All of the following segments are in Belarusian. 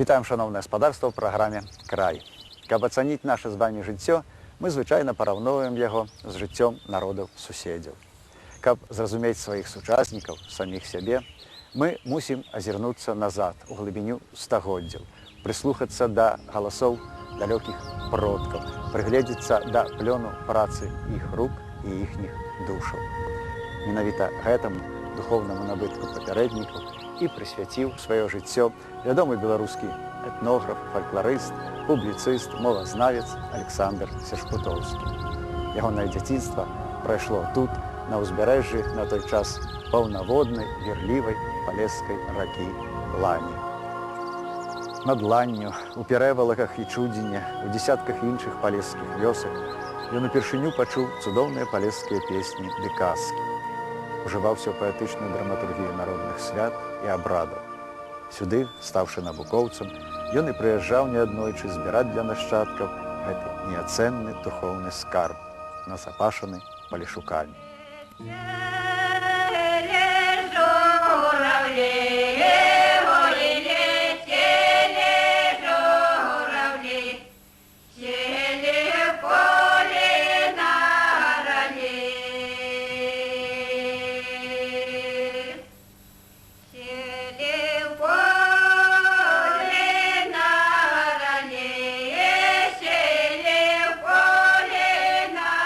Вітаем, шаноўнае спадарства, ў праграме «Край». Каб ацаніць наша з вамі жыццё, мы звычайна параўноўваем яго з жыццём народаў суседзяў. Каб зразумець сваіх сучаснікаў, саміх сябе, мы мусім азірнуцца назад, у глыбіню стагоддзяў, прыслухацца да галасоў далёкіх продкаў, прыгледзецца да плёну працы іх рук і іхніх душаў. Менавіта гэтаму духоўнаму набытку папярэднікаў і прысвяціў сваё жыццё вядомы беларускі этнограф, фалькларыст, публіцыст, мовазнавец Александр Сержпутоўскі. Ягонае дзяцінства прайшло тут, на ўзбярэжжы на той час паўнаводнай, вірлівай палескай ракі Лані. Над Ланню, у Пярэвалаках і Чудзіне, у дзесятках іншых палескіх вёсак ён упершыню пачуў цудоўныя палескія песні ды казкі. Ужываўся ў паэтычную драматургію народных свят і абрадаў. Сюды, стаўшы навукоўцам, ён і прыязджаў неаднойчы збіраць для нашчадкаў гэты неацэнны духоўны скарб, назапашаны палешукамі. Летели журавли, сели в поле на роле. Сели в поле на роле, сели в поле на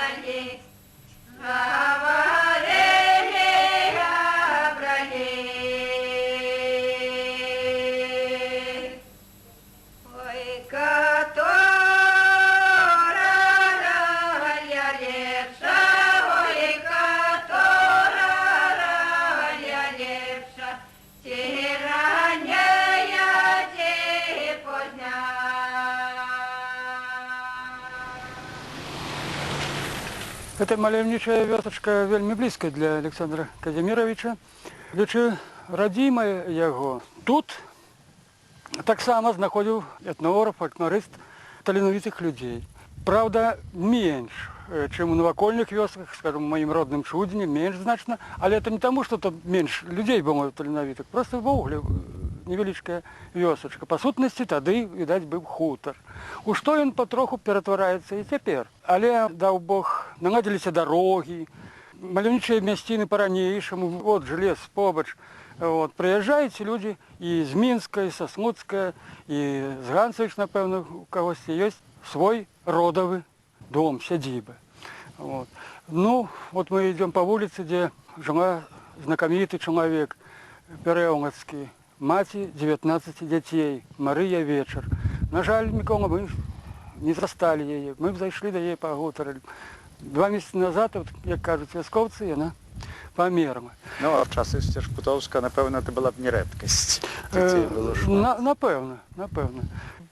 роле. Говорили обрали. Ой, которая лепша, ой, которая лепша, тирания те поздня. Гэта маляўнічая вёсачка вельмі блізкая для Александра Казіміравіча. Лічы радзімая яго. Тут таксама знаходзіў этнограф, фалькларыст таленавітых людзей. Праўда, менш, чым у навакольных вёсках, скажем, у маім родным Чудзіне, менш значна, але это не таму, што там менш людзей было таленавітых, просто ўвогуле невялічкая вёсачка. Па сутнасці тады, відаць, быў хутар. У што ён патроху ператвараецца і цяпер. Але, даў Бог, наладзіліся дарогі, маляўнічыя мясціны па-ранейшаму, вот жа лес побач. Вот, прыязджаюць людзі і з Мінска, і са Слуцка, і з Ганцавіч, напэўна, у кагосьці ёсць свой родавы дом, сядзіба. Вот. Мы идем по улице, где жила знакомитый человек Пярэўнацкі, маці 19 дзяцей, Марыя Вечар. На жаль, Мікола, мы не засталі яе, мы б зайшлі да яе, пагутарылі. 2 месяцы назад, вот, як кажуць вяскоўцы, яна памерла. А в часы Сержпутоўскага, напэўна, это была б не рэдкасць. Дзяцей было шмат. Напэўна, напэўна.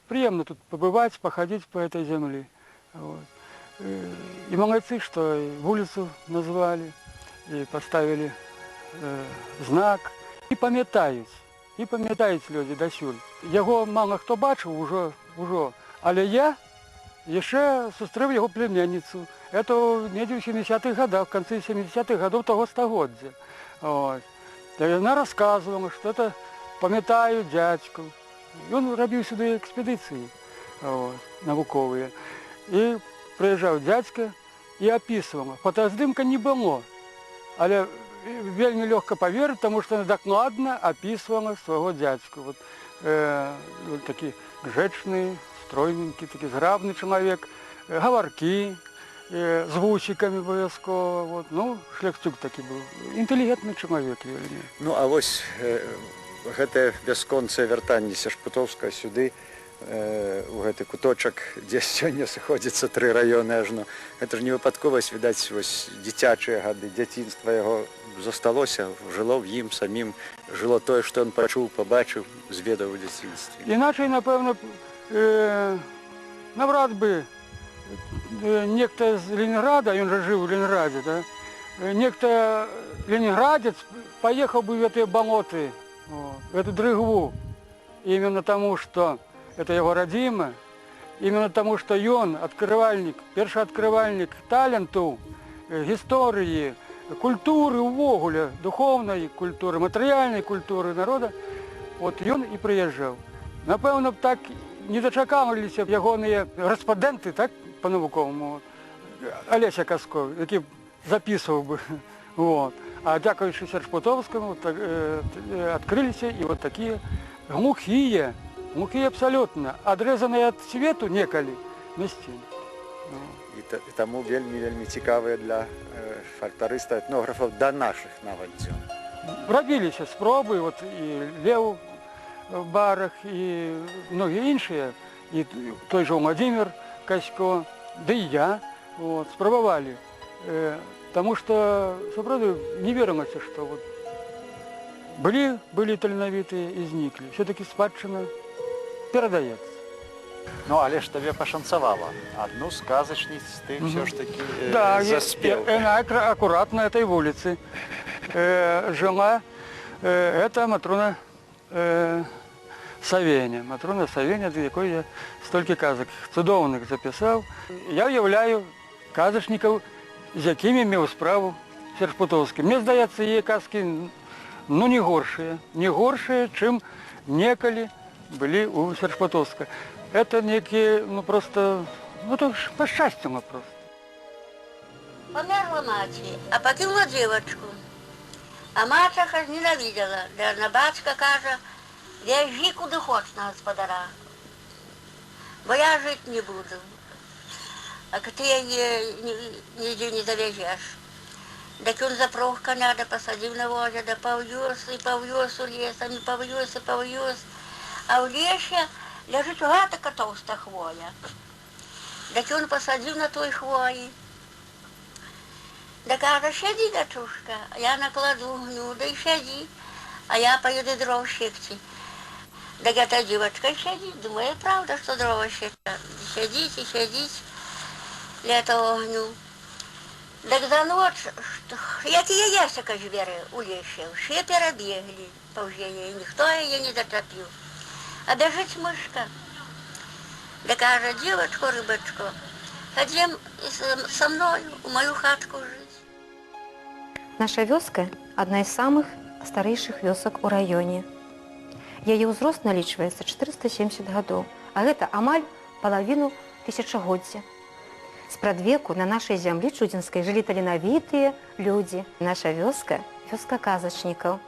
Прыемна тут пабываць, пахадзіць па этой зямлі. Вот. І малайцы, што і вуліцу назвалі, і паставілі знак. І памятаюць людзі дасюль. Яго мала хто бачыў ужо, але я яшчэ сустрэў яго племянніцу. Это недзе ў 70-х годах, в конце 70-х годов таго стагоддзя. Вот. І яна рассказывала, што это памятаю дядьку. Ён рабіў сюды экспедыцыі, вот, навуковыя. І прыязджаў дядька і апісвала. Фотаздымка не было, але вельмі лёгка паверыць, таму што яна дакладна апісвала свайго дядьку. Вот такі грэчны, стройненькі, такі зграбны чалавек, гаваркі, з вусікамі абавязкова. Вот. Шляхцюк такі быў, інтэлігентны чалавек вельмі. А вось гэтае бясконцае вяртанне Сержпутоўскага сюды, у гэты куточак, дзе сёння сыходзяцца тры раёны ажно. Гэта ж не выпадковасць, відаць, вось дзіцячыя гады, дзяцінства яго засталося, жыло ў ім самім, жыло тое, што ён пачуў, пабачыў, зведаў у дзяцінстве. Іначай, напэўна, наўрад бы нехта з Ленінграда, ён жа жыў у Ленінградзе, да? Нехта ленінградзец паехаў бы в гэтыя балоты, в эту дрыгву, именно таму, што это яго радзіма, именно таму, што ён адкрывальнік, першаадкрывальнік таленту, гісторыі, культуры ўвогуле, духоўнай культуры, матэрыяльнай культуры народа, вот ён і прыязджаў. Напэўна б, так не дачакаліся б ягоныя рэспандэнты, так, па-навуковаму, Алеся Каско, які б запісваў бы. Вот. А дзякуючы Сяршпутоўскаму так, адкрыліся і вот такія глухія, глухія абсалютна, адрэзаныя ад свету некалі мясціны. І таму вельмі, вельмі цікавыя для фалькларыстаў, этнографаў да нашых нават дзён. Рабіліся спробы, вот і Леў Барах, і многія іншыя, і той жа Владимир Касько, да і я, вот, спрабавалі. Таму што сапраўды не верылася, што вот былі таленавітыя і зніклі. Все-таки спадчына перадаецца. Ну, але ж табе пашанцавала. Адну з казачніц ты ўсё ж такі Да, заспеў. и она аккуратно на этой улице жила. Это Матрона Савеня. Матрона Савеня, для якой я столькі казак цудоўных запісаў. Я уяўляю казачнікаў, з якімі меў справу Сяршпутоўскі. Мне здаецца, яе казкі, ну, не горшыя, чым некалі былі у Сяршпутоўска. Это некие, ну, просто, ну, то ж пашчасціла просто. Памерла маці, а пакінула дзевачку. А мачаха зненавідзела, да на бацька кажа: «Вяжі куды хоч на гаспадара, бо я жыць не буду. А ты яе нідзе не завязеш». Дак ён запрог коня да пасадзіў на возе, да паўёз і паўёз у лес, а не паўёз і паўёз. А ў лесе ляжыць гэтака тоўста хвоя. Дак ён пасадзіў на той хвоі. Да кажа: «Сядзі, дачушка, а я накладу гню, да і сядзі, а я паеду дроў секці». Так эта девочка сядзіць, думае, правда, што дрова секта. Сядзіць і сядзіць ля того огню. Так за ноч, якія ясака звяры у лесе, усе перабеглі паўз яе, і ніхто яе не зачапіў. А бяжыць мышка. Да кажа: «Девочко, рыбачко, хадзем са мною у мою хатку жыць». Наша вёска — адна з самых старэйшых вёсак у раёне. Яе ўзрост налічваецца 470 гадоў, а гэта амаль палавіну тысячагоддзя. Спрадвеку на нашай зямлі чудзінскай жылі таленавітыя людзі. Наша вёска — вёска казачнікаў.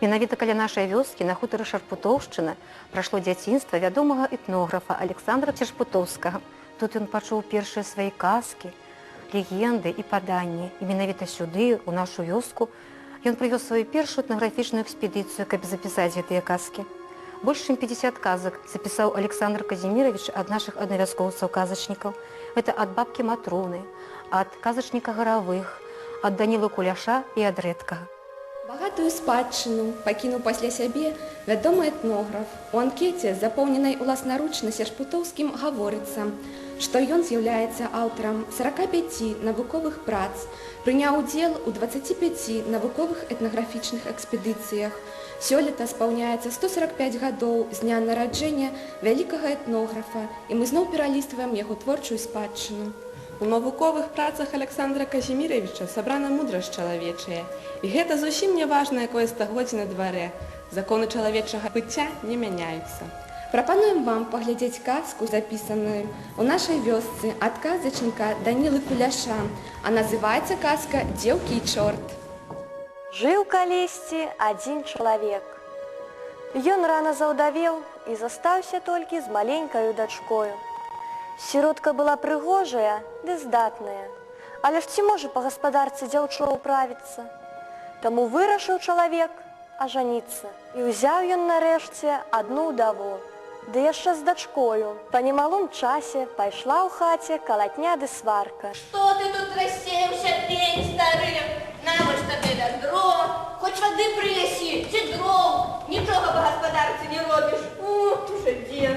Менавіта каля нашай вёскі на хутары Шарпутоўшчына прайшло дзяцінства вядомага этнографа Александра Цешпутоўскага. Тут ён пачуў першыя свае казкі, легенды і паданні. І менавіта сюды, у нашу вёску, ён прывёз сваю першую этнаграфічную экспедыцыю, каб запісаць гэтыя казкі. Больш чым 50 казак запісаў Александр Казімірович ад нашых аднавяскоўцаў-казачнікаў. Это ад бабкі Матроны, ад казачніка Гаравых, ад Данілы Куляша і ад Рэдкага. Багатую спадчыну пакінуў пасля сябе вядомы этнограф. У анкеце, запоўненай уласнаручна Сяршпутоўскім, гаворыцца, што ён з'яўляецца аўтарам 45 навуковых прац, прыняў удзел у 25 навуковых этнаграфічных экспедыцыях. Сёлета спаўняецца 145 гадоў з дня нараджэння вялікага этнографа, і мы зноў пералістваем яго творчую спадчыну. У навуковых працах Александра Казіміравіча сабрана мудрасць чалавечая. І гэта зусім не важна, якое стагоддзе на дварэ. Законы чалавечага быцця не мяняюцца. Прапануем вам паглядзець казку, запісаную ў нашай вёсцы ад казачніка Данілы Куляша, а называецца казка «Дзеўкі і чорт». Жыў калісьці адзін чалавек. Ён рана заўдавеў і застаўся толькі з маленькаю дачкою. Сіротка была прыгожая ды здатная, але ж ці можа па гаспадарцы дзяўчо ўправіцца? Таму вырашыў чалавек ажаніцца. І ўзяў ён нарэшце адну ўдаву, ды яшчэ з дачкою. Па немалым часе пайшла ў хаце калатня ды сварка. Што ты тут рассеяўся, пень стары? Навошта табе вядро? Хоць вады прынясі, ці дроў. Нічога па гаспадарцы не робіш. У, уже дзе.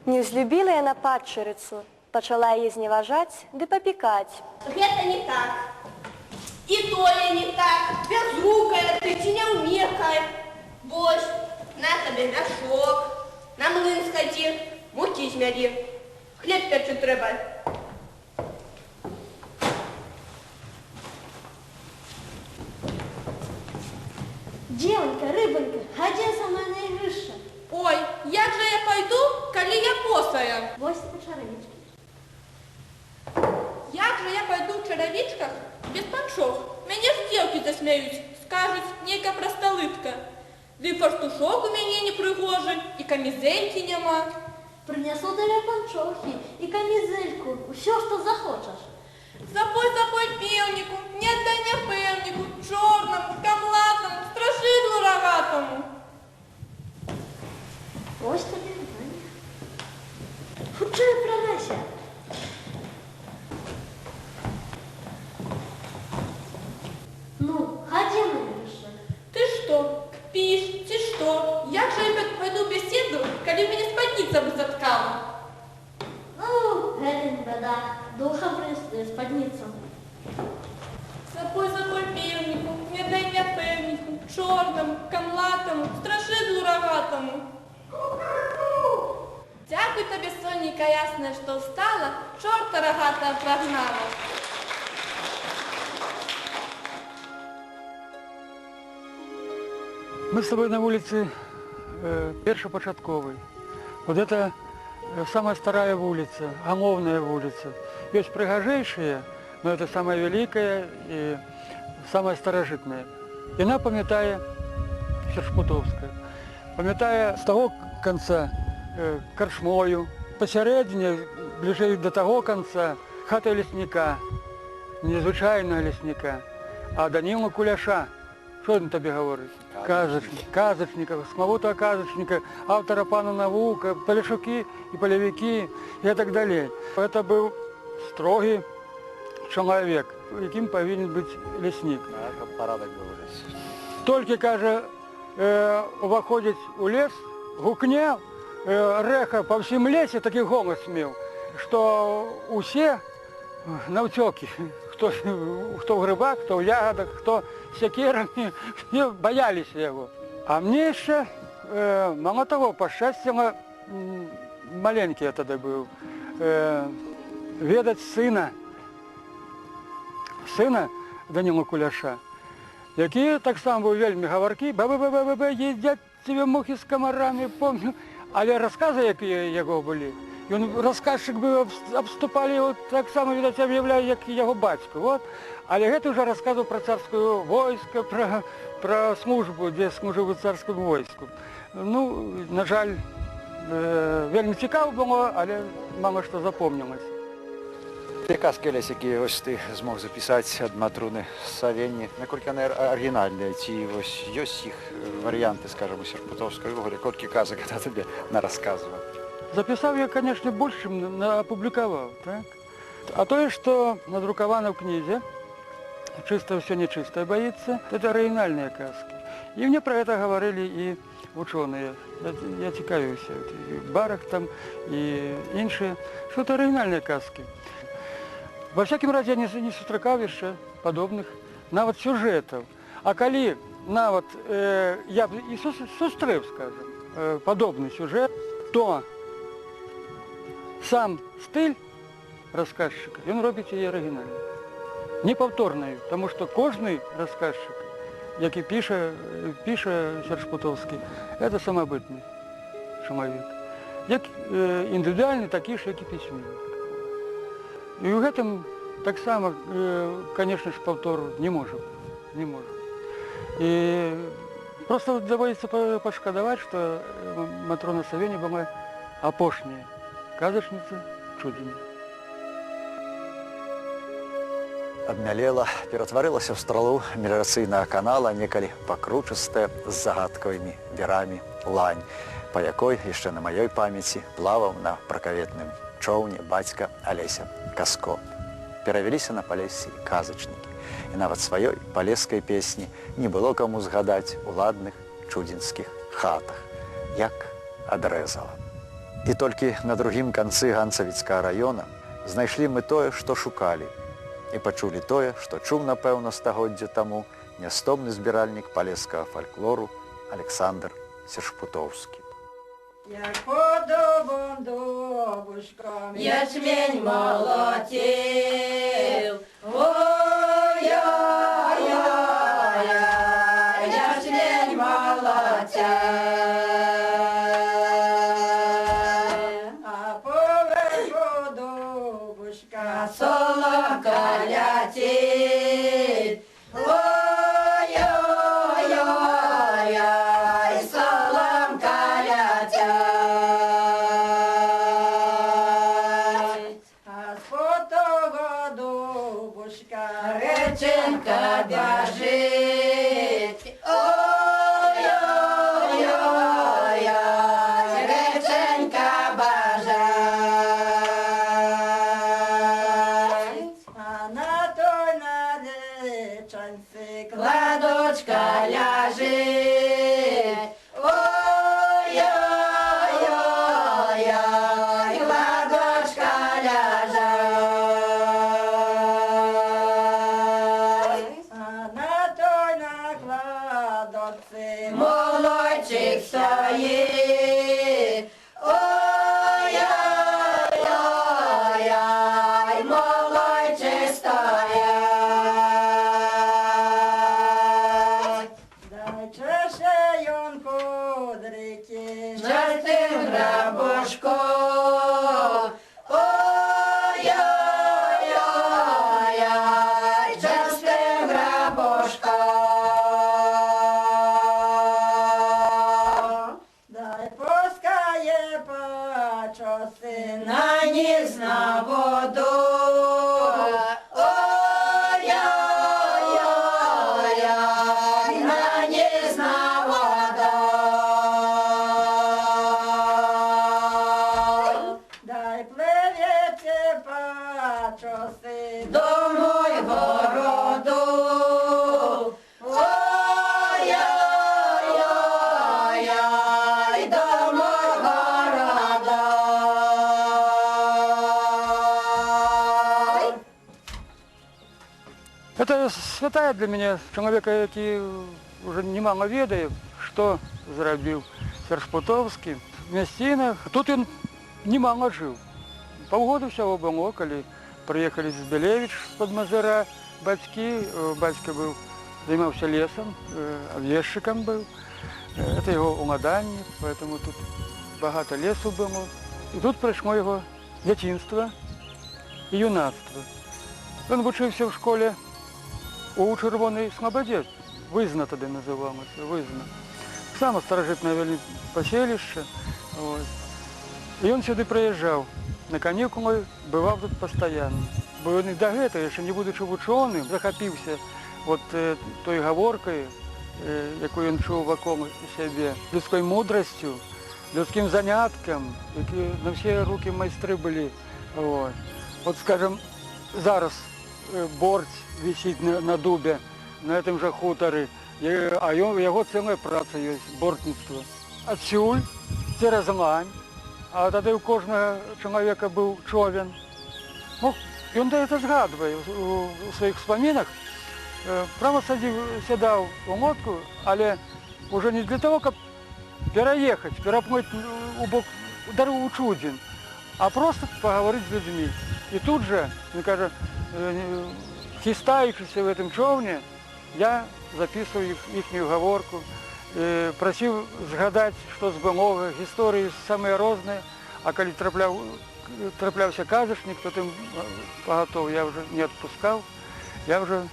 Не ўзлюбіла яна падчарыцу, пачала яе зневажаць ды папікаць. Гэта не так. І тое не так. Бязрукая ты ці няўмекая. Вось, на табе мяшок, на млын схадзі, мукі змялі. Хлеб печы трэба. Дзевонька, рыбонька, хадзі са мной на ігрышча. Ой, як жа я пайду, калі я босая? Вось табе чаравічкі. Як жа я пайду ў чаравічках без панчох? Мяне ж дзеўкі засмяюць, скажуць, нейкая прасталытка. Ды і фартушок у мяне непрыгожы, і камізэлькі няма. Прынясу табе панчохі і камізэльку, усё, што захочаш. Запой, запой пеўніку, не аддай няпэўніку, чорнаму, камлатаму, страшыдлу рагатаму. Вось табе ўбранне. Хутчэй апранайся. Ну, хадзі яшчэ. Ты што, кпіш, ці што? Як жа я пайду ў бяседу, калі ў мяне спадніца бы заткала? Ну, гэта не бяда. Духа прынесу спадніцу. Запой, запой пеўніку, не дай няпэўніку, чорнаму, камлатаму, страшыдлу рагатаму. Дзякуй табе, сонейка ясная, што ўстала, чорта рагатага прагнала. Мы с тобой на улице Першапачатковай. Вот это самая старая улица, гамовная улица. Есть прыгажэйшая, но это самая великая и самая старажытная. Яна памятае Сержпутоўская, памятае з таго канца карчмою, пасярэдзіне, бліжэй да таго канца, хата лесніка, незвычайнага лесніка, а Даніла Куляша. Што ён табе гаворыць? Казачнік, казачніка, самавутага казачніка, аўтара «Пана навука», палешукі і палевікі і так далей. Это быў строгі чалавек, якім павінен быць леснік. Так, каб парадак быў у лесе. Толькі, кажа, уваходзіць у лес, гукне, рэха па ўсім лесе такі голас меў, што усе наўцёкі, хто ў грыбах, хто ў ягадах, хто сякерамі, все баяліся яго. А мне яшчэ, мало таго, пашчасціла, маленькі я тады быў, ведаць сына Даніла Куляша, які таксама быў вельмі гаваркі, ба-ба-ба-ба-ба, едзяць цябе мухі з камарамі, помню. Але расказы, якія яго былі, ён расказчык быў, абступалі яго таксама, відаць, аб'яўляю, як і яго бацьку. Вот. Але гэта ўжо расказваў пра царскую войска, пра службу, дзе служыў у царскім войску. Ну, на жаль, вельмі цікава было, але мала што запомнілася. Тыя казкі, Алесь, якія вось ты змог запісаць ад Матруны Савенні, наколькі яны арыгінальныя, ці вось ёсць іх варыянты, скажам, у Сержпутоўскай увогуле, колькі казак яна табе нарасказвала? Запісаў я, канешне, больш, чым апублікаваў, так? А тое, што надрукавана ў кнізе, «Чыста ўсё нечыстае баіцца», это арыгінальныя казкі. І мне пра гэта гаварылі і вучоныя. Я цікавіўся, і Барах там, і іншыя, што это арыгінальныя казкі. Ва всякім разе, я не сустракаў яшчэ падобных нават сюжэтаў. А калі нават я б і сустрэў, скажам, падобны сюжэт, то сам стыль расказчыка, ён робіць яе арыгінальнай, непаўторнаю, таму што кожны расказчык, які піша Сержпутоўскі, это самабытны чалавек. Як індывідуальны, такі ж, як і пісьменнік. І ў гэтым таксама, канешне ж, паўтору не можа, не можа. І просто даводзіцца пашкадаваць, што Матрона Савенні была апошняя казачніца Чудзіна. Абмялела, ператварылася ў стралу меліярацыйнага канала, некалі пакручастая з загадкавымі верамі лань, па якой яшчэ на маёй памяці плаваў на пракаветным чоўне бацька Алеся Каско. Перавяліся на Палессі казачнікі. І нават сваёй палескай песні не было каму згадаць у ладных чудзінскіх хатах, як адрэзала. І толькі на другім канцы Ганцавіцкага раёна знайшлі мы тое, што шукалі, і пачулі тое, што чуў, напэўна, стагоддзя таму нястомны збіральнік палескага фальклору Александр Сержпутоўскі. Як под дубом дубушком ячмень молотил, ой-ой-ой, ячмень молотил. ляжыць. Ой-ой-ой, ладошка ляжыць. А на той накладоцы молодчик стоїть. Ой-ой-ой, молодчик стоїть. Дай чеше ён кудрики, частим грабушку. Ой-ой-ой, частим грабушку. Дай пускає пачоси на низ на воду. Ой-ой-ой, на низ на воду. Дай пливете пачоси до мого роду. Ой-ой-ой, до мого роду. Это святая для мяне чалавека, які уже немало ведае, што зрабіў Сяршпутоўскі в мясцінах. Тут ён немало жыў. Паўгода ўсяго было, калі прыехалі з Белевіч з-пад Мазыра бацькі. Бацька быў, займаўся лесам, аб'ездчыкам быў. Это яго ўладанне, поэтому тут багата лесу было. І тут прайшло яго дзяцінства і юнацтва. Ён вучыўся ў школе у Чырвонай Слабадзе, Вызна тады называлася, Вызна. Таксама старажытнае вельмі паселішча. Вот. І ён сюды прыязджаў на канікулы, бываў тут пастаянна. Бо ён і да гэтага, яшчэ не будучы вучоным, захапіўся вот, той гаворкай, якую ён чуў вакол сябе, людской мудрасцю, людскім заняткам, які на ўсе рукі майстры былі. Вот. Вот, скажем, зараз борць вісіць на дубе, на гэтым жа хутары, а яго цэлая праца ёсць, бортніцтва. Адсюль, цераз лань, а тады ў кожнага чалавека быў човен. Ну, ён да это згадвае у сваіх успамінах. Прама сядаў у лодку, але уже не для того, каб пераехаць, пераплыць у бок дарогу ў Чудзін, а просто пагаварыць з людзьмі. І тут же, ён кажа, хістаючыся в этом човне, я записываў іхнюю гаворку, прасіў згадаць, што з былога, гісторыі самыя розныя, а калі трапляўся казачнік, то тым пагатоў я ўжо не адпускаў, я ўжо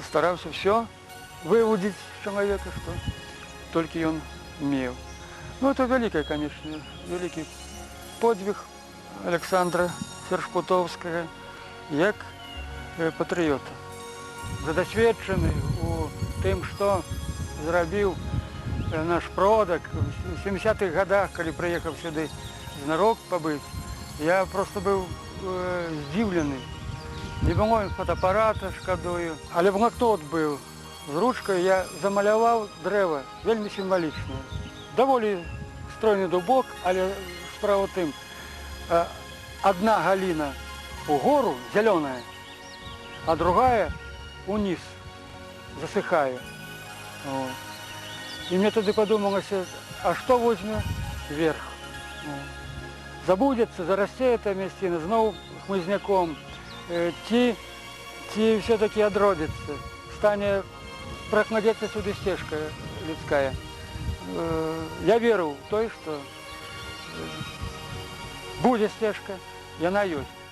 стараўся ўсё вывудзіць з чалавека, што толькі ён меў. Ну, это вялікая, конечно, вялікі подвиг Александра Сяршпутоўскага як патрыёта. Задасведчаны у тым, што зрабіў наш продак у 70-х годах, калі прыехаў сюды знарок пабыць, я просто быў здзіўлены. Не было фотоапарата, шкадую, але блокнот быў з ручкай, я замаляваў дрэва, вельмі сімвалічнае. Даволі стройны дубок, але справа тым, одна галіна угору, зялёная, а другая униз, засыхае. Вот. І мне тады падумалася, а што возьме верх? Вот. Забудзецца, зарасце эта мясціна зноў хмызняком, ці все-таки адродзіцца, стане, пракладзецца сюды сцежка людская. Я веру ў той, што будзе сцежка, яна ёсць.